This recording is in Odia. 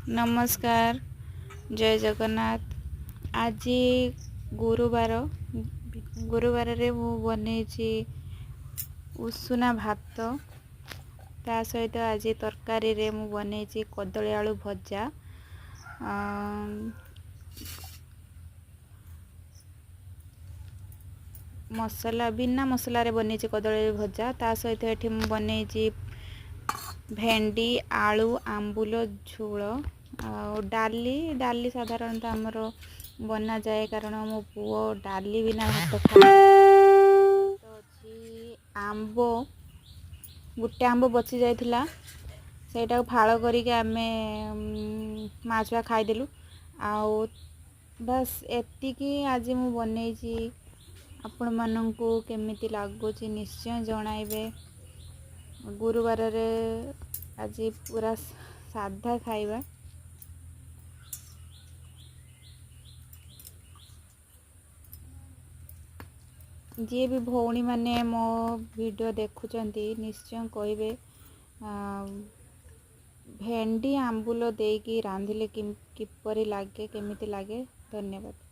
ନମସ୍କାର, ଜୟ ଜଗନ୍ନାଥ। ଆଜି ଗୁରୁବାର। ଗୁରୁବାରରେ ମୁଁ ବନେଇଛି ଉଷୁନା ଭାତ, ତା ସହିତ ଆଜି ତରକାରୀରେ ମୁଁ ବନେଇଛି କଦଳୀ ଆଳୁ ଭଜା। ମସଲା ବିନା ମସଲାରେ ବନେଇଛି କଦଳୀ ଭଜା। ତା ସହିତ ଏଠି ମୁଁ ବନେଇଛି ଭେଣ୍ଡି ଆଳୁ ଆମ୍ବୁଲ ଝୋଳ ଆଉ ଡାଲି। ଡାଲି ସାଧାରଣତଃ ଆମର ବନାଯାଏ, କାରଣ ମୋ ପୁଅ ଡାଲି ବିନା ଭାତ ଖାଏ। ଅଛି ଆମ୍ବ, ଗୋଟେ ଆମ୍ବ ବଚି ଯାଇଥିଲା, ସେଇଟାକୁ ଫାଳ କରିକି ଆମେ ମା ଛୁଆ ଖାଇଦେଲୁ। ଆଉ ବାସ୍, ଏତିକି ଆଜି ମୁଁ ବନେଇଛି। ଆପଣମାନଙ୍କୁ କେମିତି ଲାଗୁଛି ନିଶ୍ଚୟ ଜଣାଇବେ। ଗୁରୁବାରରେ ଆଜି ପୁରା ସାଧା ଖାଇବା। ଯିଏ ବି ଭଉଣୀମାନେ ମୋ ଭିଡ଼ିଓ ଦେଖୁଛନ୍ତି, ନିଶ୍ଚୟ କହିବେ ଭେଣ୍ଡି ଆମ୍ବୁଲ ଦେଇକି ରାନ୍ଧିଲେ କିପରି ଲାଗେ, କେମିତି ଲାଗେ। ଧନ୍ୟବାଦ।